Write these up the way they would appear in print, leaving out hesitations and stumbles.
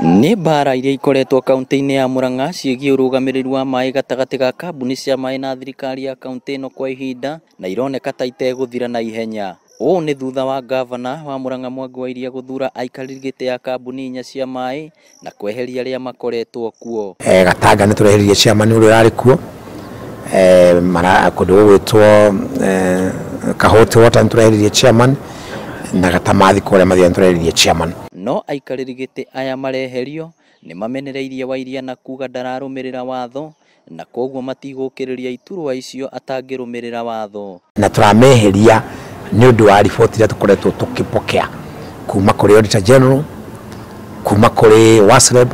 Nĩ mbara iria ikoretwo kaunti-inĩ ya Murang'a ciĩgiĩ ũrũgamĩrĩri wa maĩ gatagatĩ ga kambuni cia maĩ na thirikari ya kaunti ĩno kwa ihinda na ironeka ta itegũthira na ihenya. Ũũ nĩ thutha wa gavana wa Murang'a Mwangi wa Iria gũthura aikarĩri gĩtĩ ya kambuni inya cia maĩ na kweheria arĩa makoretwo kuo. Gatanga nĩ tũreheririe chairman ũrĩa ũrarĩ kuo, kũndũ gũgwĩtwo Kahũti Water nĩ tũreheririe chairman, na Gatamathi kũrĩa Mathia nĩ tũreheririe chairman. No aikarĩri gĩtĩ aya mareherio nĩ mamenereirie Wairia na kuga ndararũmĩrĩra watho na koguo matigũkĩrĩria iturwa icio atangĩrũmĩrĩra watho. Na tũrameheria nĩ ũndũ wa riboti iria tũkoretwo tũkĩpokea kuma kũrĩ Auditor General, kuma kũrĩ WASREB,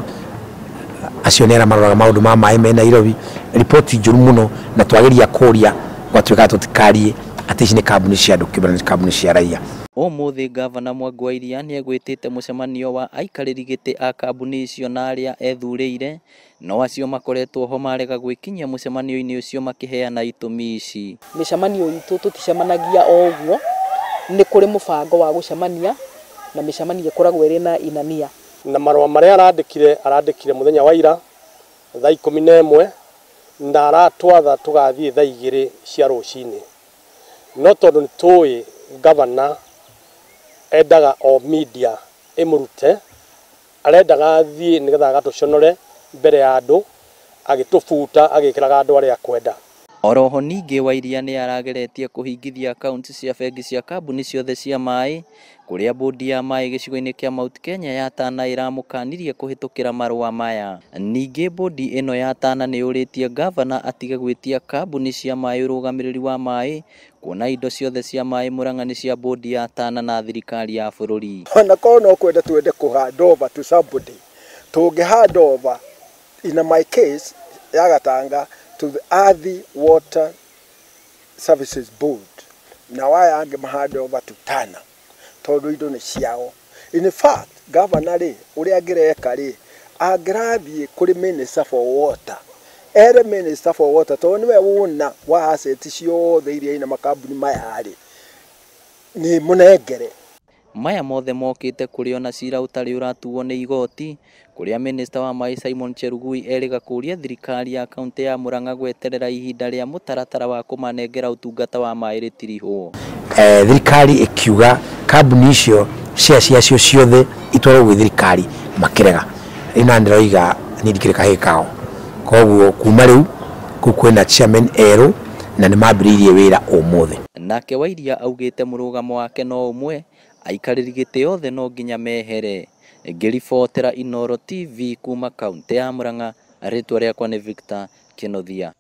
acio nĩ arĩa maroraga maũndũ ma maĩ me Nairobi, riboti njũru mũno, na twageria kũria gwatuĩka tũtikarie atĩ ici nĩ kambuni cia andũ kĩũmbe na nĩ kambuni cia raia. Ũmũthĩ gavana Mwangi wa Iria nĩegwĩtĩte mũcemanio wa aikarĩri gĩtĩ a kambuni icio na arĩa ethurĩire, no acio makoretwo ho marega gwĩkinyia mũcemanio-inĩ ũcio makĩheana itũmi ici. Mĩcemanio itũ tũticemanagia o ũguo, nĩ kũrĩ mũbango wa gũcemania na mĩcemanio ĩkoragwo ĩrĩ na inania. Na marũa marĩa arandĩkire mũthenya wa ira thaa 11 na aratwatha tũgathiĩ thaa 2 cia rũcinĩ, no tondũ nĩ tũĩ gavana endaga o media ĩmũrute, arendaga athiĩ nĩgetha agatũconore mbere ya andũ, agĩtũbuta agĩkĩraga andũ arĩa akwenda. Oroho ningĩ Wairia nĩ arageretie kũhingithia akaunti cia bengi cia kambuni ciothe cia maĩ kũrĩa bodi ya maĩ gĩcigo-inĩ kĩa Mount Kenya ya Tana ĩramũkanirie kũhĩtũkĩra marũa maya. Ningĩ bodi ĩno ya Tana nĩ yũrĩtie gavana atige gwĩtia kambuni cia maĩ ũrũgamĩrĩri wa maĩ kuona indo ciothe cia maĩ Murang'a nĩ cia bodi ya Tana na thirikari ya bũrũri. Ona korwo no kwenda twende kũ hand over to somebody, tũngĩ hand over in my case ya Gatanga to the Athi Water Services Board, na waya angĩ ma hand over to Tana tondũ indo nĩ ciao. In fact, governor rĩ, ũrĩa angĩreka rĩ, angĩrathiĩ kũrĩ Minister for Water, ere Minister for Water tondũ nĩwe wona wa asset ciothe iria ina makambuni maya rĩ, nĩ mũnengere. Maya mothe mokĩte kũrĩ ona cira ũtarĩ ũratuo nĩ igoti kũrĩa Minister wa maĩ Simon Chelugui erĩga kũria thirikari ya kaunti ya Murang'a gweterera ihinda rĩa mũtaratara wa kũmanengera ũtungata wa maĩ rĩtirihwo. Thirikari ĩkiuga kambuni icio share ciacio ciothe itwarwo gwĩ thirikari makĩrega. Rĩu na ndĩroiga niĩ ndikĩrĩ kahĩĩ kao, koguo kuma rĩu kũu kwĩna chairman erũ na nĩ mambĩrĩirie wĩra ũmũthĩ. Nake Wairia augĩte mũrũgamo wake no ũmwe, aikarĩri gĩtĩ othe no nginya mehere. Ngĩribotera Inooro TV kuma kaunti ya Murang'a, rĩtwa rĩakwa nĩ Victor Kĩnuthia.